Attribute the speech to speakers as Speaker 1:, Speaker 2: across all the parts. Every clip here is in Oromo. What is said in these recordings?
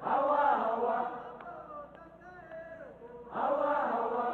Speaker 1: Hawa, hawa. Hawa, hawa.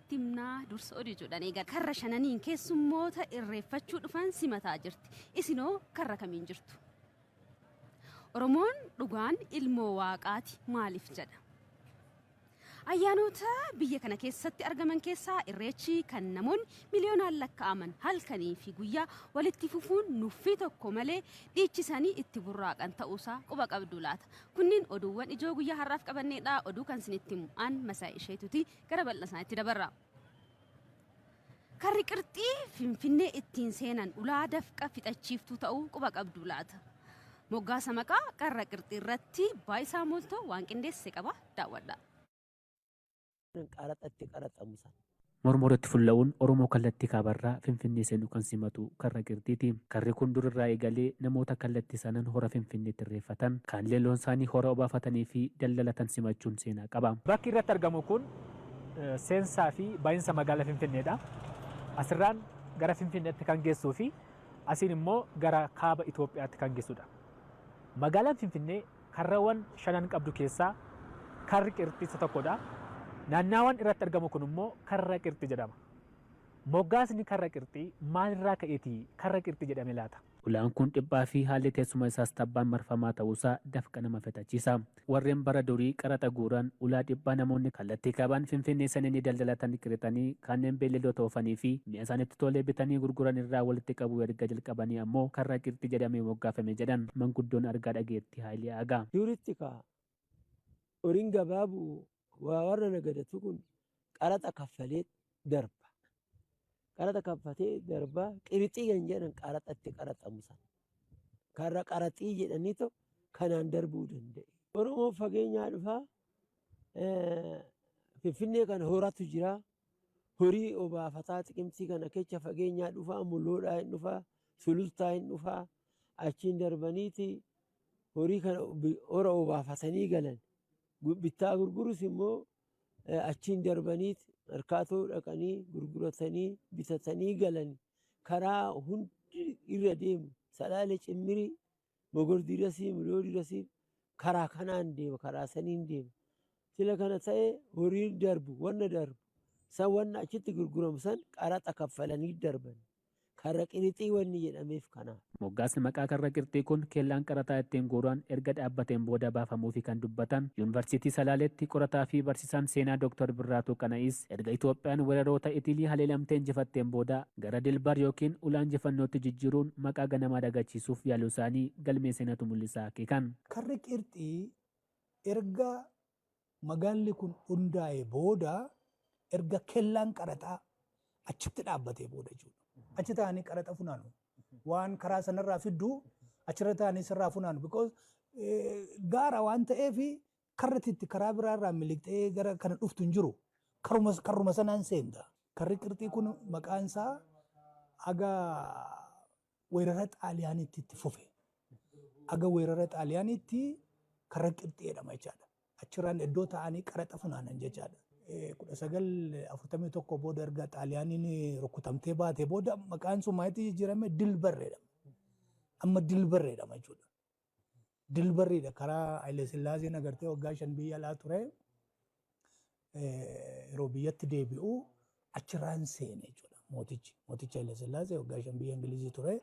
Speaker 1: Isinitti himnaa dursa oduu jedhan eegaa karra shananiin keessummoota irreeffachuu dhufan simataa jirti. Isinoo karra kamiin jirtu? Oromoon dhugaan ilmoo waaqaati maaliif jedha? Ayyaanota biyya kana keessatti argaman keessaa irreechi kan namoonni miliyoonaan lakkaa'aman halkanii fi guyyaa walitti fufuun nuffii tokko malee dhiichisanii itti burraaqan ta'uusaa quba qabdu laata. Kunniin oduuwwan ijoo guyyaa har'aaf qabanneedha. Oduu kan isinitti himu an masaa isheetuti gara bal'ina isaaniitti dabarra. Karri qirxii Finfinnee ittiin seenan ulaa dafqa fixachiiftuu ta'uu quba qabdu laata. Moggaasa maqaa karra qirxii irratti Baayisaa Mooltoo waan qindeesse qaba daawwadha.
Speaker 2: Qaraxatti qaraxamu sana.
Speaker 3: Mormoritti fulla'uun Oromoo kallattii kaabarraa Finfinnee seenu kan simatu karra qirxiiti. Karri kun durirraa eegalee namoota kallattii sanaan hora Finfinneetti irreeffatan, kaanillee loon isaanii hora obaafatanii fi daldalatan simachuun seenaa qaba.
Speaker 4: Bakki irratti argamu kun seensaa fi baay'insa magaalaa Finfinneedha. Asirraan gara Finfinneetti kan geessuu fi asiin immoo gara kaaba Itoophiyaatti kan geessudha. Magaalaan Finfinnee karrawwan shanan qabdu keessaa karri qirxii isa tokkodha. Naannaawaan irratti argamu kun immoo karra qirxii jedhama. Moggaasni karra qirxii maalirraa ka'eeti karra qirxii jedhame laata?
Speaker 3: Ulaan kun dhiphaa fi haalli teessuma isaas tabbaan marfamaa ta'uusaa dafqa nama fixachiisa. Warreen bara durii qaraxa guuran ulaa dhiphaa namoonni kallattii kaabaan Finfinnee seenanii daldalatan qirixanii kanneen beeyladoota oofanii fi mi'a isaanitti tolee bitanii gurguran irraa walitti qabuu erga jalqabanii ammoo karra qirxii jedhamee moggaafame jedhan manguddoon argaa dhageetti Haayilee Aagaa.
Speaker 2: Duritti kaa horiin gabaa bu'u waa warra nagadatu kun qaraxa kaffalee darba. Qaraxa kaffatee darbaa qirixii kan jedhan qaraxatti qaraxamu sana. Karra qaraxii jedhanii kanaan darbuu danda'e. Oromoon fageenyaa dhufaa Finfinnee kana horatu jira. Horii obaafataa xiqimtii kana kecha fageenyaa dhufaa mulloodhaa hin dhufaa sulultaa hin dhufaa achiin darbaniiti horii kana hora obaafatanii galan. Bittaa gurgurus immoo achiin darbaniiti markaatoo dhaqanii gurguratanii bitatanii galan karaa hundi irra deemu salaale cimmirii mogor dirasii muloo dirasii karaa kanaan deema karaa saniin deema. Sila kana ta'e horiin darbu wanna darbu san wanna achitti gurguramu san qaraxa kaffalanii darban. Karra qirixii wanni jedhameef kanaaf.
Speaker 3: Moggaasni maqaa karra qirxii kun kellaan qaraxaa ittiin guuran erga dhaabbateen booda baafamuufi kan dubbatan Yuunivarsiitii Salaaleetti qorataa fi barsiisaan seenaa Dooktar Birraatuu Qana'is erga Itoophiyaan weeraroota Itilii haleelamtee injifatteen booda gara Dilbar yookiin ulaa injifannootti jijjiiruun maqaa ganamaa dagachiisuuf yaaluu isaanii galmee seenatu mul'isaa akeekan.
Speaker 5: Karri qirxii erga magaalli kun hundaa'e booda erga kellaan qaraxaa achitti dhaabbatee booda jechuudha. Achi taa'anii qaraxa funaanu. Waan karaa sanarraa fidduu achirra taa'anii sirraa funaanu. Because gaara waan ta'eef karra itti karaa biraarraa miliqxee gara kana dhuftu hin jiru. Karruma sanaan seenta. Karri qirxii kun maqaan isaa aga weerara Xaaliyaaniitti itti fufe. Aga weerara Xaaliyaaniitti karra qirxii jedhama jechaadha. Achirraan iddoo taa'anii qaraxa funaanan jechaadha. 1941 booda erga Xaaliyaaniin rukutamtee baate booda maqaan sun maalitti jijjiirame Dilbar jedhama. Amma Dilbar jedhama jechuudha. Dilbarriidha karaa Haile Sillaaseen agartee waggaa 5 biyya alaa ture. Yeroo biyyatti deebi'u achirraan seene jechuudha mootichi. Mootichi Haile Sillaasee waggaa 5 biyya Ingilizii ture.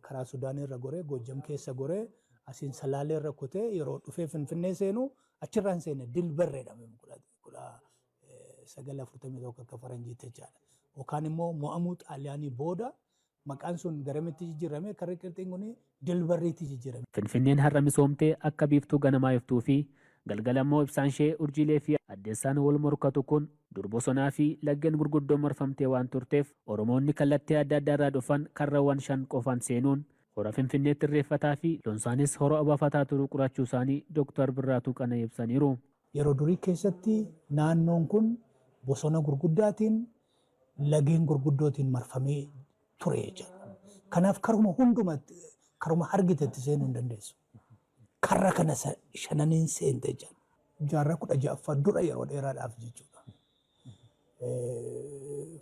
Speaker 5: Karaa Sudaanii irra goree Goojjam keessa goree asiin Salaalee irra kutee yeroo dhufee Finfinnee seenu achirraan seene Dilbar jedhame 1941 akka faranjiitti jechaadha. Yookaan immoo mo'amuu Xaaliyaanii booda maqaan sun garamitti jijjiirame karri qirxiin kun Dilbarriitti jijjiirame.
Speaker 3: Finfinneen har'a misoomtee akka biiftuu ganamaa iftuu fi galgala immoo ibsaan ishee urjiilee fi addeessaan wal morkatu kun dur bosonaa fi laggeen gurguddoon marfamtee waan turteef Oromoonni kallattii adda addaa irraa dhufan karrawwan shan qofaan seenuun hora Finfinneetti irreeffataa fi loon isaanis hora obaafataa turuu qorachuu isaanii Dooktar Birraatuu Qana'ii ibsaniiru.
Speaker 5: Yeroo durii keessatti naannoon kun bosona gurguddaatiin lageen gurguddootiin marfamee ture jechuudha. Kanaaf karuma hundumatti karuma argitetti seenuu hin dandeessu. Karra kana shananiin seente jechuudha. Jaarraa 16ffaa dura yeroo dheeraadhaaf jechuudha.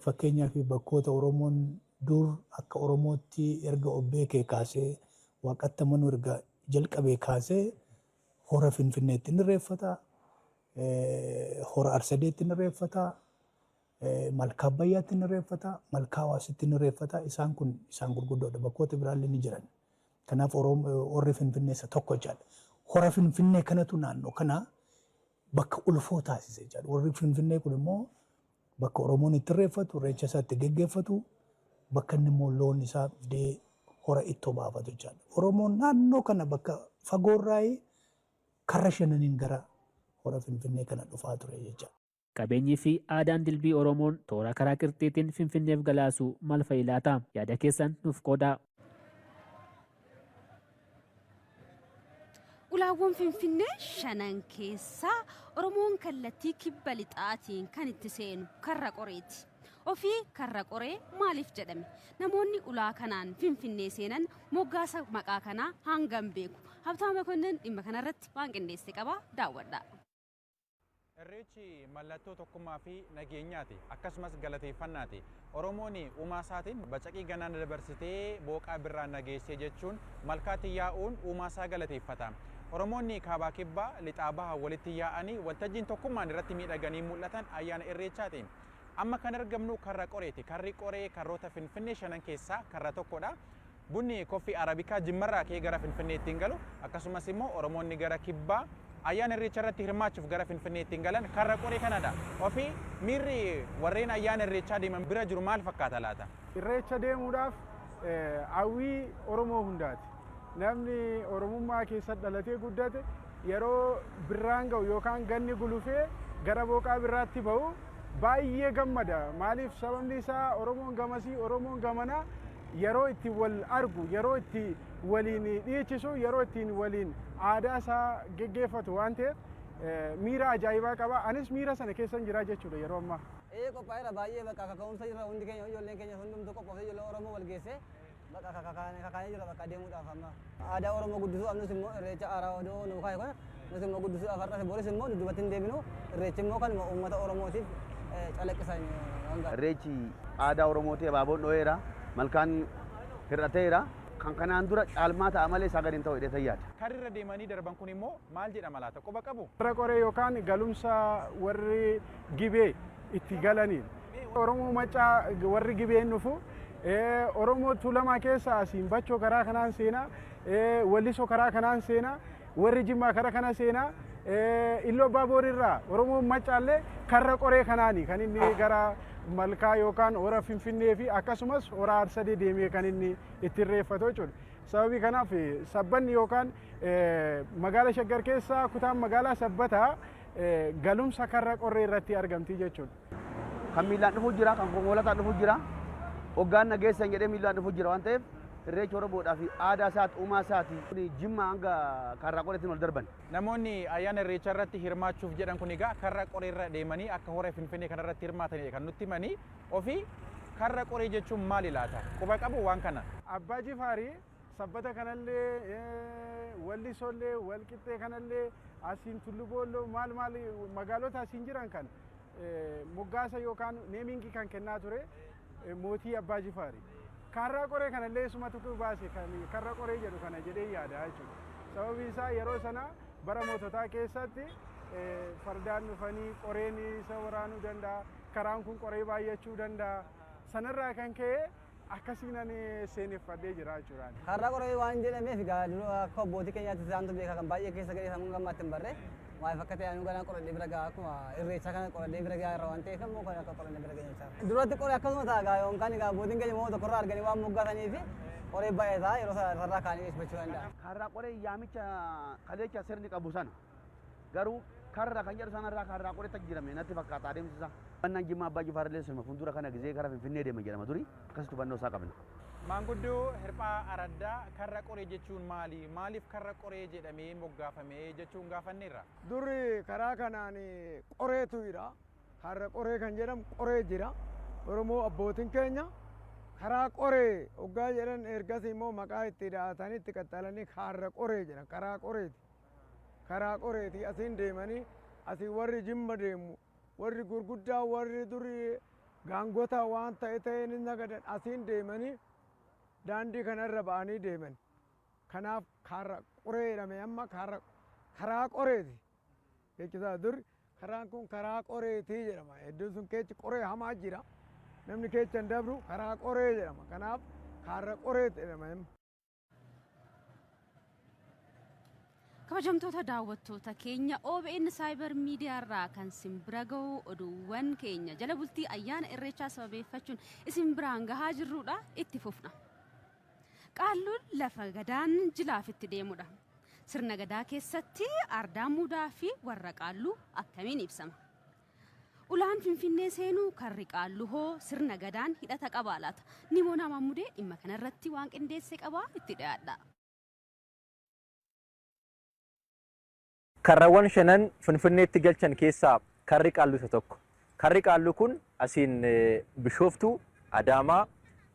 Speaker 5: Fakkeenyaaf bakkoota Oromoon dur akka Oromootti erga of beekee kaasee waaqatti amanuu erga jalqabee kaasee hora Finfinneetti ni irreeffata. Hora Arsadeetti ni irreeffata. Malkaa Abbayyaatti ni irreeffata, Malkaa Hawaasitti ni irreeffata. Isaan kun isaan gurguddoodha. Bakkoota biraallee ni jiran. Kanaaf horri Finfinnee isa tokko jechaadha. Hora Finfinnee kanatu naannoo kana bakka ulfoo taasise jechaadha. Horri Finfinnee kun immoo bakka Oromoon itti irreeffatu, irreecha isaa itti geggeeffatu, bakka inni immoo loon isaa fidee hora itti obaafatu jechaadha. Oromoon naannoo kana bakka fagoorraa karra shananiin gara hora Finfinnee kana dhufaa ture jechaadha.
Speaker 3: Qabeenyii fi aadaan dilbii Oromoon toora karaa qirxiitiin Finfinneef galaasu maal fa'i laata? Yaada keessan nuuf qoodaa.
Speaker 1: Ulaawwan Finfinnee shanan keessaa Oromoon kallattii kibba lixaatiin kan itti seenu Karra Qoreeti. Ofii Karra Qoree maaliif jedhame? Namoonni ulaa kanaan Finfinnee seenan moggaasa maqaa kanaa hangam beeku? Habtaama Makonnin dhimma kanarratti waan qindeesse qaba, daawwadhaa.
Speaker 6: Irreechi mallattoo tokkummaa fi nageenyaati, akkasumas galateeffannaati. Oromoon uumaa isaatiin bacaqii ganaa na dabarsitee booqaa birraan na geessee jechuun malkaatti yaa'uun uumaa isaa galateeffata. Oromoonni kaabaa kibbaa, lixaa baha walitti yaa'anii waltajjiin tokkummaan irratti miidhaganii mul'atan ayyaana Irreechaati. Amma kan argamnu Karra Qoreeti. Karri Qoree karroota Finfinnee shanan keessaa karra tokkodha. Bunni koffii Arabikaa Jimmarraa ka'ee gara Finfinnee ittiin galu, akkasumas immoo Oromoonni gara kibbaa ayyaana Irreecha irratti hirmaachuuf gara Finfinnee ittiin galan Karra Qoree kanadha. Ofii miirri warreen ayyaana Irreechaa deeman bira jiru maal fakkaata laata?
Speaker 7: Irreecha deemuudhaaf hawwii Oromoo hundaati. Namni Oromummaa keessa dhalatee guddate yeroo birraan ga'u yookaan ganni gulufee gara booqaa birraatti ba'u baay'ee gammada. Maaliif? Sababni isaa Oromoon gamasii, Oromoon gamanaa yeroo itti wal argu, yeroo itti waliin dhiichisu, yeroo ittiin waliin aadaa isaa geggeeffatu waan ta'eef miira ajaa'ibaa qaba. Anis miira sana keessan jira jechuudha yeroo ammaa.
Speaker 8: Ee, qophaa'eera baay'ee. Bakka kaka'umsa jirra hundi keenya, ijoolleen keenya hundumtuu qophoofte, ijoolleen Oromoo wal geessee bakka kakaanee jira bakka deemuudhaaf amma. Aadaa Oromoo guddisuudhaaf nus immoo irreecha aaraa odoo nu kaa'e kana nus immoo guddisuudhaaf har'as boris immoo dudduubatti hin deebinu. Irreechi immoo kanuma uummata Oromootiif calaqqisan hanga.
Speaker 9: Irreechi aadaa Oromooti. Abaaboon dho'eera, malkaan hir'ateera. Kan kanaan dura caalmaa ta'a malee isaa gadi hin ta'u jedhee yaada.
Speaker 6: Karri irra deemanii darban kun immoo maal jedhama laata? Quba qabu?
Speaker 7: Karra Qoree yookaan galumsa warri Gibee itti galaniin. Oromoo Maccaa warri Gibeen dhufu, Oromoo Tuulamaa keessa asiin Bachoo karaa kanaan seenaa, Wallisoo karaa kanaan seenaa, warri Jimmaa karaa kana seenaa, Illoo Abbaa Boorirraa Oromoon Maccaallee Karra Qoree kanaani kan inni gara malkaa yookaan hora Finfinnee fi akkasumas hora Arsadee deemee kan inni itti irreeffatu jechuudha. Sababii kanaaf Sabbanni yookaan magaala Shaggar keessaa kutaan magaalaa Sabbataa galumsa Karra Qorree irratti argamti jechuudha.
Speaker 9: Kan miilaan dhufu jira, kan konkolaataan dhufu jira. Hoggaan nageessan jedhee miilaan dhufu jira waan ta'eef, irreecha Oromoodhaa fi aadaa isaati, uumaa isaati. Jimma hanga Karra Qoreetti ol darban.
Speaker 6: Namoonni ayyaana Irreechaa irratti hirmaachuuf jedhan kun egaa Karra Qoree irra deemanii akka hora Finfinnee kanarratti hirmaatanidha kan nutti himanii. Ofii Karra Qoree jechuun maali laata? Quba qabu waan kana?
Speaker 7: Abbaa Jifaarii Sabbata kanallee, Wallisollee, Walqixxee kanallee, asiin Tullu Boolloo, maal maal magaalota asiin jiran kana moggaasa yookaan naming kan kennaa ture mootii Abbaa Jifaari. Karra Qoree kanallee isumatu baase kan Karra Qoree jedhu kana jedhee yaada jechuudha. Sababiin isaa yeroo sana bara moototaa keessatti fardaan dhufanii qoreen isa waraanuu danda'a. Karaan kun qoree baay'achuu danda'a. Sanarraa kan ka'e akkasiin ani seeneffadhee jira jechuudha.
Speaker 8: Karra Qoree waan jedhameef egaa dura akka abbootii keenyaatti isaantu beeka, kan baay'ee keessa ga'ee sammuu gammaatti hin barre. Maaliif akka ta'e anuu ganaa qoradhee bira ga'a, akkuma irreechaa kana qoradhee bira ga'a irra waan ta'eef immoo kan akka qoradhee bira ga'e jechaadha. Duratti qoree akkasuma ta'a gaa, yookaan egaa abbootiin keenya immoo tokkorraa arganii waan moggaasanii fi qoree baay'ee ta'a, yeroo sararraa kaanii ibsachuu danda'a.
Speaker 9: Karra Qoree yaamicha kaleecha sirni qabu sana garuu karra kan jedhu sanarraa Karra Qoreetti jijjiirame natti fakkaata adeemsi isaa. Mannaan Jimmaa Abbaa Jifaar illee suma fuuldura kana gizee gara Finfinnee deema jedhama duri, akkasitti hubannoo isaa qabna.
Speaker 6: Maanguddoo Hirphaa Araddaa, Karra Qoree jechuun maali? Maaliif Karra Qoree jedhamee moggaafame jechuun gaafanneerra.
Speaker 10: Durri karaa kanaan qoreetu jira. Karra Qoree kan jedhamu qoree jira. Oromoo abbootiin keenya karaa qoree hoggaa jedhan, ergasii immoo maqaa itti da'atanii itti qaxxalanii Karra Qoree jedhan, karaa qoreeti. Karaa qoreeti asiin deemanii asii warri Jimma deemu, warri gurguddaa, warri duri gaangota waan ta'e ta'een hin nagadan, asiin deemanii daandii kanarra ba'anii deeman. Kanaaf Karra Qoree jedhame amma karaa qoreeti. Jechuudha, dur Karaan kun karaa qoreetii jedhama. Iddoon sun keechi qoree hamaa jira. Namni keecha hin dabru karaa qoree jedhama. Kanaaf karra qoree jedhama.
Speaker 1: Kabajamtoota daawwattoota keenya, OBN Saayibar Miidiyaa irraa kan isin bira gahu oduuwwan keenya jala bultii ayyaana Irreechaa sababeeffachuun isin biraan gahaa jirrudha, itti fufna. Qaalluun lafa gadaan jilaaf itti deemudha. Sirna gadaa keessatti ardaa muudaa fi warra qaalluu akkamiin ibsama? Ulaan Finfinnee seenuu karri qaalluu hoo sirna gadaan hidhata qabaa laata? Nimoonaa Mammudee dhimma kanarratti waan qindeesse qabaa, itti dhiyaadha.
Speaker 11: Karrawwan shanan Finfinneetti galchan keessaa karri qaalluu isa tokko. Karri qaalluu kun asiin Bishooftuu, Adaamaa,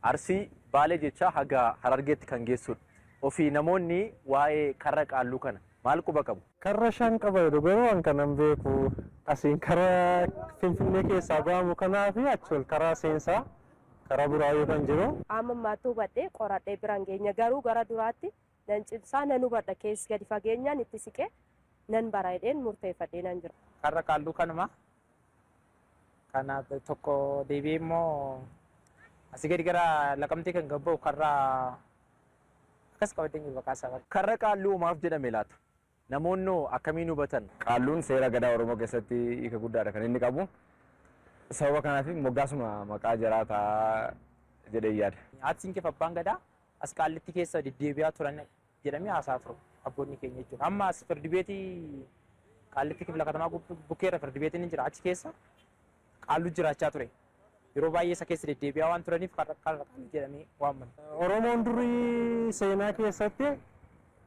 Speaker 11: Arsii, Baalee jechaa haga Harargeetti kan geessudha. Ofii namoonni waa'ee karra qaalluu kana maal quba qabu?
Speaker 12: Karra shan qaba jedhu, garuu an kanan beeku asiin karaa Finfinnee keessaa ba'amu kanaa fi achi ol karaa seensaa karaa Buraayyuu kan jiru.
Speaker 13: Amma ammaatti hubadhee qoradhee biraan geenya, garuu gara duraatti nan cimsaa, nan hubadha, keessa gadi fageenyaan itti siqee nan bara jedheen murteeffadhee nan jira.
Speaker 14: Karra qaalluu kanuma. Kanaaf tokko deebi'ee immoo asii gadi gara Laqamtee kan gabba'u karra akkas qabadhee jiru maqaa isaa.
Speaker 11: Karra qaalluu maaf jedhame laata? Namoonnoo akkamiin hubatan?
Speaker 15: Qaalluun seera gadaa Oromoo keessatti hiika guddaadha kan inni qabu. Sababa kanaaf moggaasuma maqaa jaraa ta'a jedhee yaada.
Speaker 14: Haati siinqee abbaan gadaa as qaallitti keessa deddeebi'aa turan jedhamee haasaa turu abboonni keenya jechuudha. Amma as firdi beetii qaallitti kifla katamaa bukkeerra firdi beetiin ni jira, achi keessa qaalluu jiraachaa ture. Yeroo baay'ee isa keessa deddeebi'aa waan turaniif karra qaalluu jedhamee waamama.
Speaker 12: Oromoon durii seenaa keessatti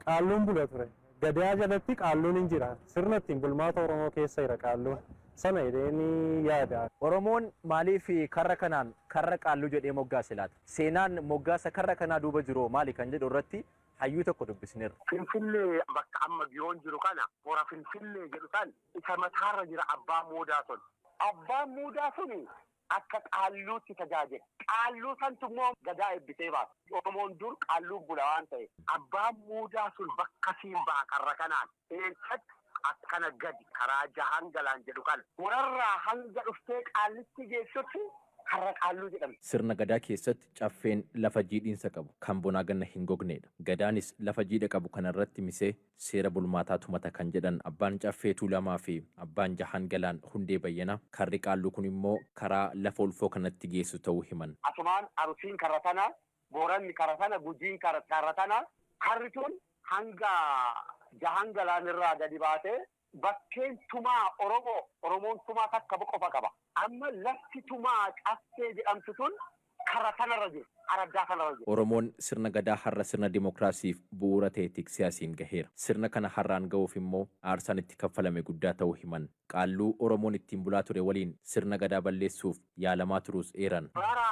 Speaker 12: qaalluun bula ture. Gadaa jalatti qaalluun hin jira. Sirna ittiin bulmaata Oromoo keessa jira qaalluun. Sana jedhee yaada.
Speaker 11: Oromoon maaliif karra kanaan karra qaalluu jedhee moggaase laata? Seenaan moggaasa karra kanaa duuba jiru maali kan jedhu irratti hayyuu tokko dubbisneerra.
Speaker 16: Finfinnee bakka amma giyoon jiru kana, hora Finfinnee jedhu san isa mataarra jira abbaan muudaa sun. Abbaan muudaa sun akka qaalluutti tajaajila. Qaalluu santu immoo gadaa eebbisee baasa. Oromoon dur qaalluu bula waan ta'eef. Abbaan muudaa sun bakka siin ba'a karra kanaan. Eessatti akkana gadi karaa jahan galaan jedhu kana. Wararraa hanga dhuftee qaallitti geessutti karra qaalluu jedhama.
Speaker 11: Sirna gadaa keessatti caffeen lafa jiidhinsa qabu kan bonaa ganna hin gognedha. Gadaanis lafa jiidha qabu kanarratti misee seera bulmaataa tumata kan jedhan abbaan caffee Tuulamaa fi abbaan jahan galaan Hundee Bayyanaa, karri qaalluu kun immoo karaa lafa ulfoo kanatti geessu ta'uu himan.
Speaker 16: Asumaan Arusiin karra tana, Booranni karra tana, Gujiin karra tana, karri tun hanga jahan galaanirraa gadi baatee bakkeen tumaa Oromoo, Oromoon tumaa takka qofa qaba. Amma lafti tumaa caffee jedhamtu tun karra kanarra jiru, araddaa kanarra jiru.
Speaker 11: Oromoon sirna gadaa har'a sirna dimookiraasiif bu'uura ta'e tiksee asiin gaheera. Sirna kana har'aan ga'uuf immoo aarsaan itti kaffalame guddaa ta'uu himan. Qaalluu Oromoon ittiin bulaa ture waliin sirna gadaa balleessuuf yaalamaa turuus eeran.
Speaker 16: Bara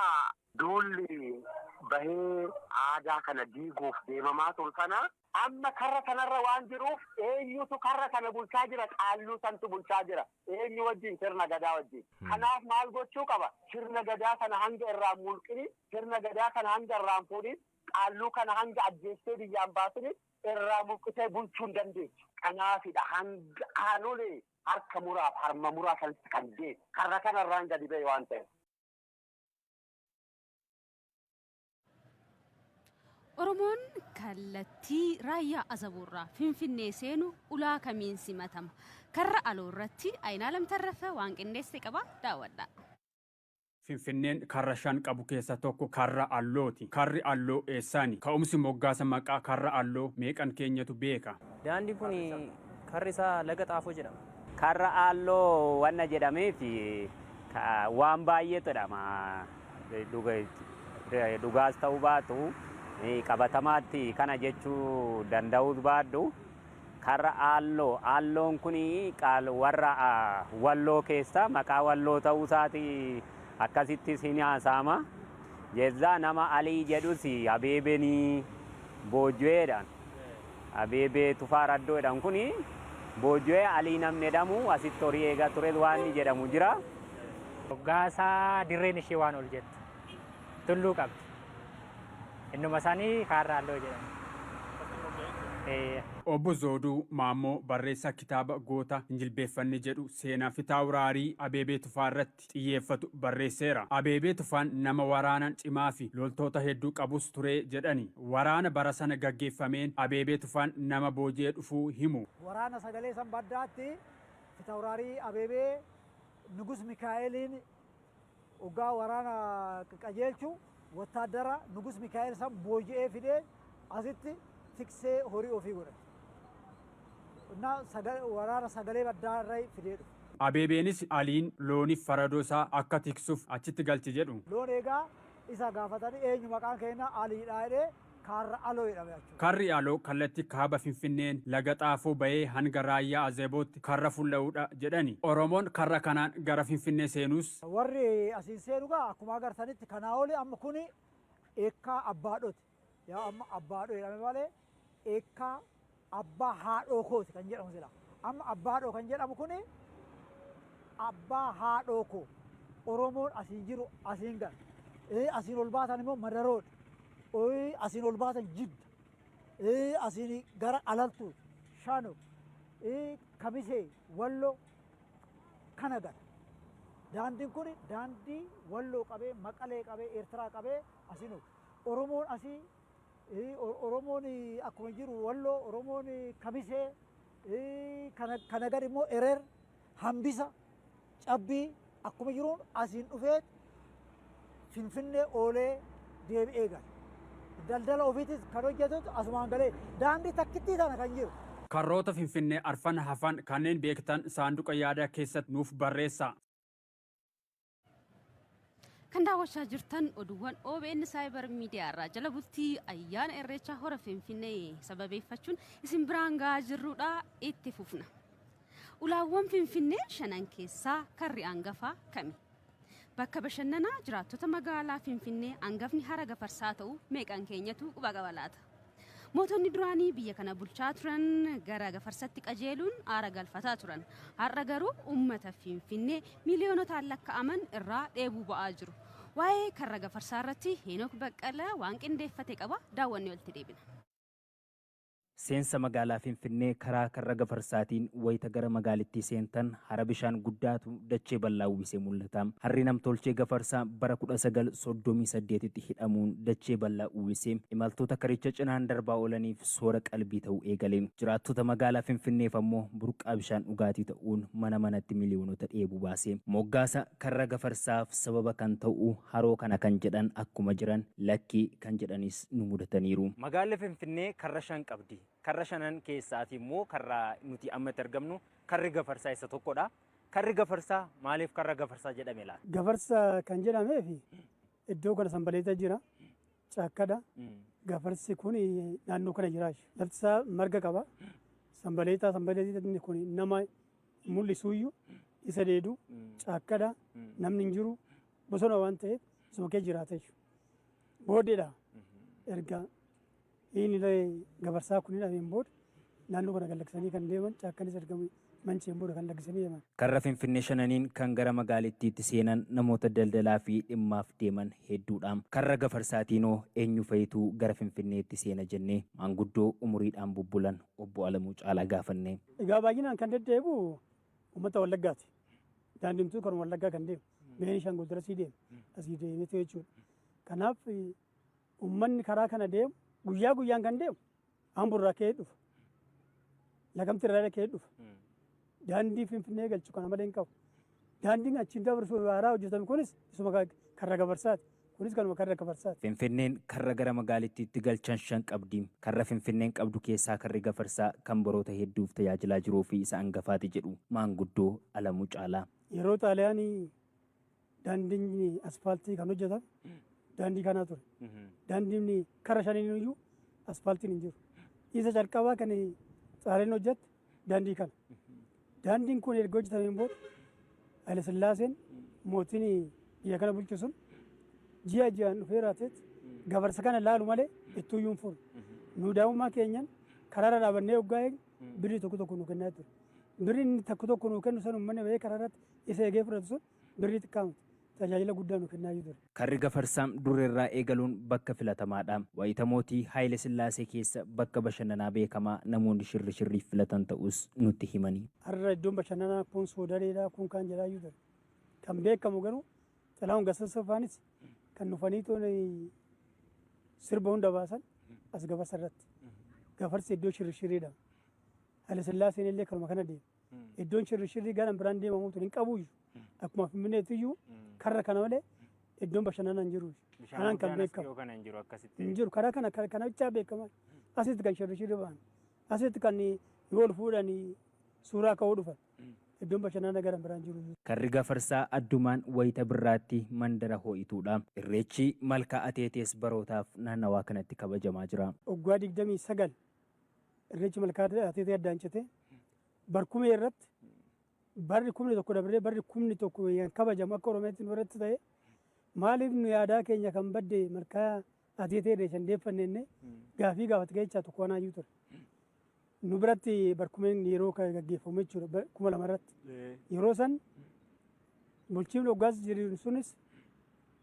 Speaker 16: duulli bahee aadaa kana diiguuf deemamaa ture sana, amma karra kanarra waan jiruuf, eenyutu karra kana bulchaa jira? Qaalluu santu bulchaa jira. Eenyu wajjin? Sirna gadaa wajjin. Kanaaf maal gochuu qaba? Sirna gadaa kana hanga irraa mulqini, sirna gadaa kana hanga irraa fuudhin, qaalluu kana hanga ajjeessee biyyaan baasini irraa mulqitee bulchuu hin dandeessu. Kanaafidha hanga aanolee harka muraaf harma muraa sanatti kan deemu karra kanarraan gadi ba'e waan ta'eef.
Speaker 1: Oromoon kallattii raayyaa Azaboorraa Finfinnee seenu ulaa kamiin simatama? Karra aloo irratti Ayinaalam Tarrafa waan qindeesse qaba, daawwadha.
Speaker 17: Finfinneen karra shan qabu keessa tokko karra allooti. Karri alloo eessaani? Ka'umsi moggaasa maqaa karra alloo meeqan keenyatu beeka?
Speaker 18: Daandii kun karri isaa Laga Xaafoo jedhama.
Speaker 19: Karra alloo wanna jedhameef waan baay'eetu jedhama. Dhugaas ta'uu baatu, qabatamaatti kana jechuu danda'uu baadhu, karra alloo, alloon kun warra walloo keessa maqaa walloo ta'uu isaati akkasittis hin haasa'ama. Jezzaa nama Alii jedhus Abeebeenii Boojju'eedhaan. Abeebee Tufaa Raddoodhaan kun Boojju'ee Alii namni jedhamu asitti horii eegaa ture waan inni jedhamu jira.
Speaker 20: Moggaasaa dirreen ishee waan ol jettu tulluu qabdi. Innuma isaanii kaarra alloo jedhamu.
Speaker 17: Obbo Zooduu Maammoo barreessaa kitaaba Goota hin jilbeeffanne jedhu seenaa Fitaawuraarii Abeebee Tufaa irratti xiyyeeffatu barreesseera. Abeebee Tufaan nama waraanaan cimaa fi loltoota hedduu qabus ture jedhani. Waraana bara sana gaggeeffameen Abeebee Tufaan nama booji'ee dhufuu himu.
Speaker 21: Waraana sagalee san baddaatti Fitaawuraarii Abeebee Nugus Mikaa'eliin oggaa waraana qajeelchu wattaaddara Nugus Mikaa'el san booji'ee fidee asitti tiksee horii ofii godhate. Waraana sagalee baddaa irra fidee dhufe.
Speaker 17: Abeebeenis Aliin looniif faradoo isaa akka tiksuuf achitti galche jedhu.
Speaker 21: Loon eegaa isa gaafatanii eenyu maqaan keenya Aliidha jedhee Kaarra Aloo jedhame jechuudha.
Speaker 17: Karri Aloo kallattii kaaba Finfinneen laga Xaafoo bahee hanga Raayyaa Azebootti karra fulla'uudha jedhani. Oromoon karra kanaan gara Finfinnee seenus.
Speaker 21: Warri asiin seenu gaa akkuma agartanitti kanaa oli amma kuni Eekkaa Abbaadhooti. Yaa amma Abbaadhoo jedhame malee Eekkaa Abbaa Haadhoo kooti kan jedhamu sila. Amma Abbaadhoo kan jedhamu kuni Abbaa Haadhoo koo. Oromoon asiin jiru asiin gala. Asiin ol baatan immoo Madaroodha. Asiin ol baatan Jidda. Asiin gara Alaltuuti. Shano. Kamisee. Walloo. Kana gala. Daandiin kun daandii Walloo qabee, Maqalee qabee, Eertiraa qabee asiin ol. Oromoon asii, Oromoon akkuma jiru Walloo, Oromoon Kamisee, kana gadi immoo Erer, Hambisa, Cabbii akkuma jiruun asiin dhufee Finfinnee oolee deebi'ee gala. Daldala ofiitis kan hojjetutu asumaan galee daandii takkittii tana kan jiru.
Speaker 17: Karroota Finfinnee arfan hafan kanneen beektan saanduqa yaadaa keessatti nuuf barreessaa.
Speaker 1: Kan daawwachaa jirtan oduuwwan OBN Saayibar Miidiyaa irraa jala bultii ayyaana Irreechaa hora Finfinnee sababeeffachuun isin biraan gahaa jirrudha, itti fufna. Ulaawwan Finfinnee shanan keessaa karri hangafaa kami? Bakka bashannanaa jiraattota magaalaa Finfinnee hangafni hara Gafarsaa ta'u meeqan keenyatu quba qaba laata? Mootonni duraanii biyya kana bulchaa turan gara Gafarsatti qajeeluun aara galfataa turan. Har'a garuu uummata Finfinnee miiliyoonotaan lakkaa'aman irraa dheebuu ba'aa jiru. Waa'ee karra Gafarsaa irratti Heenok Baqqala waan qindeeffate qaba, daawwannee walitti deebina.
Speaker 22: Seensa magaalaa Finfinnee karaa karra Gafarsaatiin wayita gara magaalittii seentan hara bishaan guddaatu dachee bal'aa uwwisee mul'ata. Harri namtolchee Gafarsaa bara 1938tti hidhamuun dachee bal'aa uwwisee imaltoota karicha cinaan darbaa oolaniif soora qalbii ta'uu eegale. Jiraattota magaalaa Finfinneef ammoo burqaa bishaan dhugaatii ta'uun mana manatti miliyoonota dheebuu baase. Moggaasa karra Gafarsaaf sababa kan ta'u haroo kana kan jedhan akkuma jiran lakkii kan jedhanis nu mudataniiru.
Speaker 23: Magaalli Finfinnee karra shan qabdi. Karra shanan keessaati immoo karra nuti amma itti argamnu karri Gafarsaa isa tokkodha. Karri Gafarsaa maaliif karra Gafarsaa jedhame laata?
Speaker 24: Gafarsa kan jedhameef iddoo kana sanbaleeta jira. Caakkadha. Gafarsi kun naannoo kana jira. Lafti isaa marga qaba. Sanbaleeta sanbaleetni kun nama mul'isuyyuu isa dheedu caakkadha. Namni hin jiru, bosona waan ta'eef isuma keessa jiraata jechuudha. Booddeedha. Erga inni Gafarsaa kun hidhameen booda naannoo kana gad lakkisanii kan deeman, caakkanis erga manceen booda kan lakkisanii deeman.
Speaker 22: Karra Finfinnee shananiin kan gara magaalittiitti seenan namoota daldalaa fi dhimmaaf deeman hedduudha. Karra Gafarsaatiinoo eenyu fa'itu gara Finfinneetti seena jennee maanguddoo umuriidhaan bubbulan Obbo Alamuu Caalaa gaafanne.
Speaker 24: Egaa baay'inaan kan deddeebi'u uummata Wallaggaati. Daandiin kan Wallaggaa kan deemu. Beenishaangul darasii deema. Asii deemeetu jechuudha. Kanaaf uummanni karaa kana deemu guyyaa guyyaan kan deemu Amburraa ka'ee dhufa. Lakamti irraa ka'ee dhufa. Daandii Finfinnee galchu kana malee hin qabu. Daandiin achiin dabarsu haaraa hojjetame kunis isuma karra Gafarsaati. Kunis kanuma karra Gafarsaati.
Speaker 22: Finfinneen karra gara magaalittiitti galchan shan qabdi. Karra Finfinneen qabdu keessaa karri Gafarsaa kan baroota hedduuf tajaajilaa jiruu fi isa angafaati jedhu maanguddoo Alamuu Caalaa.
Speaker 24: Yeroo Xaaliyaanii daandiin asfaaltii kan hojjetame daandii kanaa ture. Daandiin karra shaniin iyyuu asfaaltiin hin jiru. Isa calqabaa kan Xaaliyaan hojjette daandii kana. Daandiin kun erga hojjetameen booda Haile Sillaaseen mootiin biyya kana bulchu sun ji'a ji'aan dhufee raateet Gafarsa kana laalu malee ittuu iyyuu hin fuune. Nu daa'imummaa keenyan karaarra dhaabannee hoggaa eegnu birrii tokko tokko nu kennaa ture. Birrii inni tokko tokko nu kennu sun uummanni bahee karaa irratti isa eegee fudhatu sun birrii xiqqaa miti. Tajaajila guddaa nu kennaa ture.
Speaker 22: Karri Gafarsaa durirraa eegaluun bakka filatamaadha. Wayita mootii Haayile Sillaasee keessa bakka bashannanaa beekamaa namoonni shirri shirriif filatan ta'us nutti himani.
Speaker 24: Har'a iddoon bashannanaa kun soodareedha, kun kaan jedhaa ture. Kan beekamu garuu Xalahuun Gassassaa faanis kan dhufanii sirba hunda baasan as Gafarsa irratti. Gafarsi iddoo shirri shirriidha. Haayile Sillaaseen illee kanuma kana deema. Iddoon shirri shirrii gara biraan deemamu tun hin qabu. Akkuma Finfinneetti iyyuu karra kana malee iddoon bashannanaa hin jiru. Kanaan kan beekamu. Hin jiru. Karaa kana kana bichaa beekama. Asitti kan shirri shirri ba'an. Asitti kan yoo ol fuudhanii suuraa ka'uu dhufan. Iddoon bashannanaa gara biraan jiru.
Speaker 22: Karri Gafarsaa addumaan wayita birraatti mandara hoo'ituudha. Irreechi malkaa ateetees barootaaf naannawaa kanatti kabajamaa jira.
Speaker 24: Waggaa 29 irreechi malkaa ateetee addaan cite barkumee irratti barri 1000 dabaree barri 1001 kabajamu akka Oromiyaatti nu irratti ta'e maaliif nu yaadaa keenya kan badde malkaa ateetee irreechan deeffannenne gaafii gaafate keessaa tokko wanaayyuu ture. Nu biratti barkumeen yeroo gaggeeffamu jechuudha 2000 irratti. Yeroo san bulchiin waggaas jiru sunis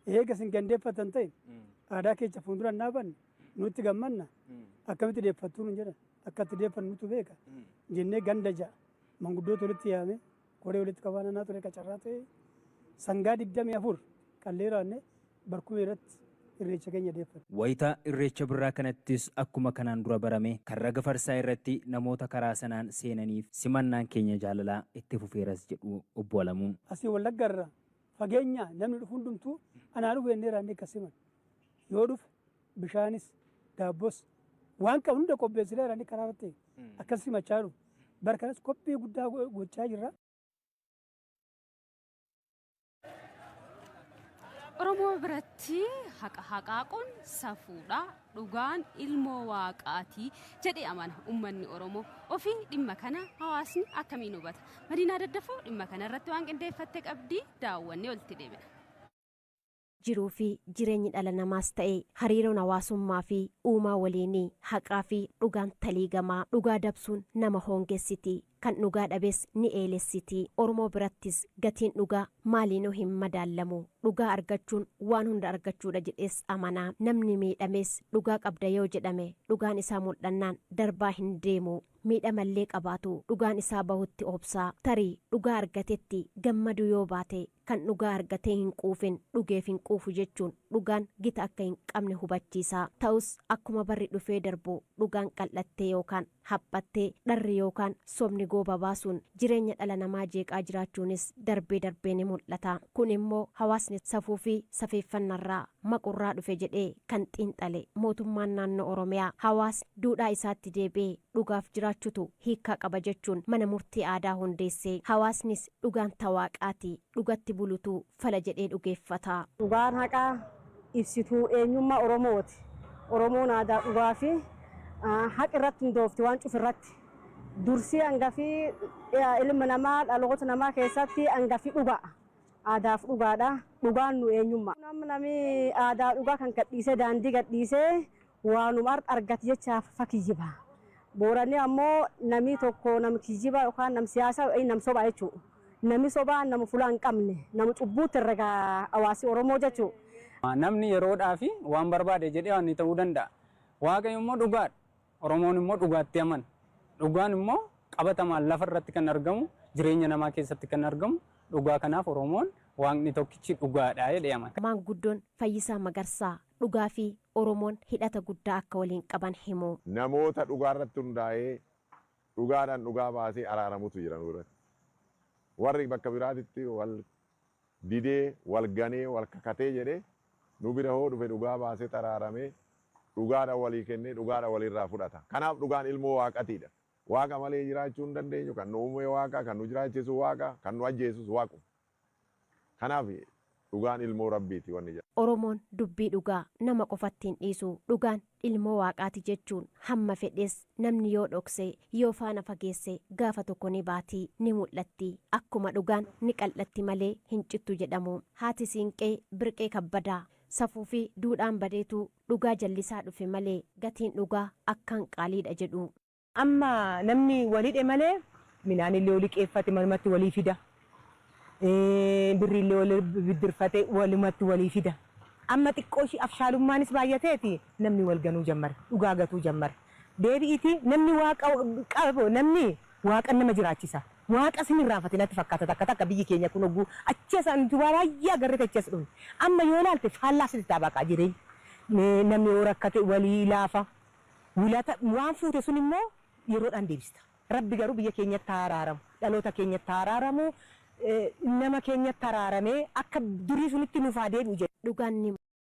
Speaker 24: eega isin gandeeffatan ta'e aadaa keenya fuuldura hin dhaabanne nutti gammanna akkamitti deeffattuu nu jedhan akka itti deeffannu nutu beeka jennee ganda ja'a manguddoota walitti yaame koree walitti qabaanaa ture qacarraa ta'e sangaa 24 qallee raanne barkumee irratti irreecha keenya deeffanne.
Speaker 22: Wayita irreecha birraa kanattis akkuma kanaan dura barame karra Gafarsaa irratti namoota karaa sanaan seenaniif simannaan keenya jaalalaa itti fufeeras jedhu obbo Alamuun.
Speaker 24: Asii Wallagga irraa fageenya namni dhufu hundumtuu anaa dhufu jennee raannee akka siman yoo dhufe bishaanis daabbos waan qabu hunda qopheessinee raannee karaa irratti akkas simachaa dhufu. Bara kanas qophii guddaa gochaa jirra.
Speaker 1: Oromoo biratti haqa haqaaquun safuudha. Dhugaan ilmoo waaqaati jedhee amana uummanni Oromoo. Ofii dhimma kana hawaasni akkamiin hubata? Madiinaa Daddafoo dhimma kana irratti waan qindeeffatte qabdi daawwannee walitti deebina.
Speaker 2: Jiruu fi jireenyi dhala namaas ta'e hariiroon hawaasummaa fi uumaa waliinii haqaa fi dhugaan taliigamaa dhugaa dabsuun nama hoongessiti. Kan dhugaa dhabees ni eelessiti. Oromoo birattis gatiin dhugaa maaliinuu hin madaallamu. Dhugaa argachuun waan hunda argachuudha jedhees amanaa. Namni miidhames dhugaa qabda yoo jedhame dhugaan isaa mul'annaan darbaa hin deemu. Miidhamallee qabaatu dhugaan isaa bahutti obsaa. Tarii dhugaa argatetti gammadu yoo baate kan dhugaa argatee hin quufin dhugeef hin quufu jechuun dhugaan gita akka hin qabne hubachiisa. Ta'us akkuma barri dhufee darbu dhugaan qal'attee yookaan haphattee dharri yookaan sobni gooba baasuun jireenya dhala namaa jeeqaa jiraachuunis darbee darbee ni mul'ata. Kun immoo hawaasni safuu fi safeeffannarraa maqurraa dhufe jedhee kan xiinxale mootummaan naannoo Oromiyaa hawaasni duudhaa isaatti deebi'ee dhugaaf jiraachutu hiikkaa qaba jechuun mana murtii aadaa hundeesse. Hawaasnis dhugaan tawaaqaati dhugatti bulutu fala jedhee dhugeeffata.
Speaker 3: Dhugaan haqaa ibsituu eenyummaa Oromooti. Oromoon aadaa dhugaa fi haqa irratti hundoofti waan cuf irratti. Dursii hangafii ilma namaa dhaloota namaa keessatti hangafii dhugaa. Aadaaf dhugaadha. Dhugaan nu eenyummaa. Namni aadaa dhugaa kan gadhiisee daandii gadhiisee waanuma argate jechaaf fakkijiba. Booranni ammoo namni tokko nama kijiba yookaan nam siyaasaa nam sobaa jechuudha. Namni sobaa nama fuula hin qabne nama cubbuutti herrega hawaasi Oromoo jechuudha.
Speaker 4: Namni yeroodhaa fi waan barbaade jedhee waan inni ta'uu danda'a. Waaqayyo immoo dhugaadha. Oromoon immoo dhugaatti amana. Dhugaan immoo qabatamaan lafa irratti kan argamu jireenya namaa keessatti kan argamu dhugaa kanaaf Oromoon waaqni tokkichi dhugaadha jedhee amana.
Speaker 2: Maanguddoon Fayyisaa Magarsaa dhugaa fi Oromoon hidhata guddaa akka waliin qaban himu.
Speaker 5: Namoota dhugaa irratti hundaa'ee dhugaadhaan dhugaa baasee araaramutu jira nu biratti. Warri bakka biraatitti wal didee, wal ganee, wal kakatee jedhee nu bira hoo dhufe dhugaa baasee araaramee dhugaadhaan walii kennee dhugaadhaan walirraa fudhata. Kanaaf dhugaan ilmoo waaqatiidha. Waaqa malee jiraachuu hin dandeenyu. Kan nu uume waaqa, kan nu jiraachisu waaqa, kan nu ajjeesus waaqu. Kanaaf dhugaan ilmoo rabbiiti wanni jedhamu.
Speaker 2: Oromoon dubbii dhugaa nama qofatti hin dhiisu. Dhugaan ilmoo waaqaati jechuun hamma fedhes namni yoo dhokse yoo faana fageesse gaafa tokko ni baati ni mul'atti. Akkuma dhugaan ni qal'atti malee hin cittu jedhamu. Haati siinqee Birqee Kabbadaa safuu fi duudhaan badeetu dhugaa jallisaa dhufe malee gatiin dhugaa akkaan qaaliidha jedhu.
Speaker 25: Amma namni walii hidhe malee midhaan illee walii qeeffate manumatti walii fida.
Speaker 6: Birriillee wal biddirfatee walumatti walii fida. Amma xiqqoo ishii afshaalummaanis baay'ateeti namni wal ganuu jammare, dhugaa gatuu jammare. Deebi'iiti namni waaqa qabu, namni waaqa nama jiraachisa. Waaqa sin irraanfate natti fakkaata takka takka biyyi keenya kun hogguu achi as nuti waa baay'ee agarree achi as dhufne. Amma yoo ilaalte faallaa sitti ta'a baqa jireenya. Namni yoo rakkate walii laafa. Wulata waan fuute sun immoo yeroodhaan deebista. Rabbi garuu biyya keenyatti haa araaramu. Dhaloota keenyatti haa araaramu. Nama keenyatti araaramee akka durii sunitti nuuf haa deebi'u jedha.
Speaker 2: Dhugaan ni